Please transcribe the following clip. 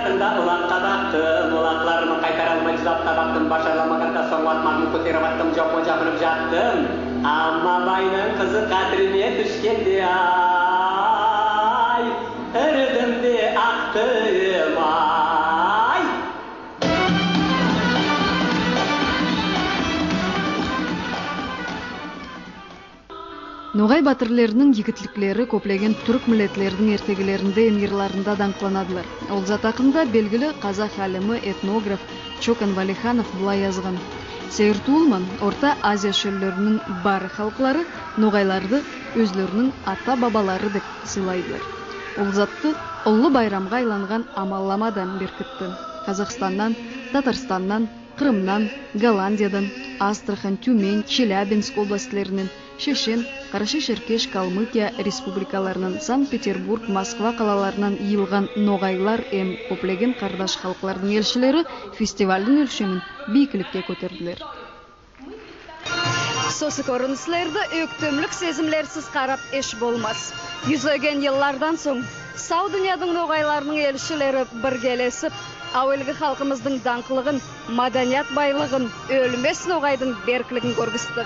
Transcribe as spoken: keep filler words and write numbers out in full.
Улакка бактым, улакларымны кайтара алмай, узатып та бактым, башара алмаганга сонъ атмагымны коьтерип аттым, жокка жабынып жаттым. Ама байдынъ кызы кадирине туьшкенде, ай, иридим де актым, ай. Ногай баьтирлердинъ йигитликлери коьплеген туьрк миллетлердинъ эртегилеринде эм йырларында данъкланадылар. Ол зат акында белгили казах алими, этнограф Чокан Валиханов булай язган: «Сейир тувыл ман Орта Азия шоьллерининъ баьри халклары ногайларды оьзлерининъ ата-бабалары деп сыйлайдылар. Ол затты уллы байрамга айланган амалнама да беркитти. Казахстаннан, Татарстаннан, Кырымнан, Голландиядан, Астрахань, Тюмень, Челябинск областьлериннен, Шешен, Карашай-Шеркеш, Калмыкия республикаларыннан, Санкт-Петербург, Москва калаларыннан йыйылган ногайлар эм коьплеген кардаш халклардынъ элшилери фестивальдинъ оьлшемин бийикликке коьтердилер». Сосы коьринислерди оьктемлик сезимлерсиз карап эш болмас. Юзлеген йыллардан сонъ сав дуныядынъ ногайларынынъ элшилери биргелесип, аьвелги халкымыздынъ данъклыгын, маданият байлыгын, оьлмес ногайдынъ берклигин коьргистти.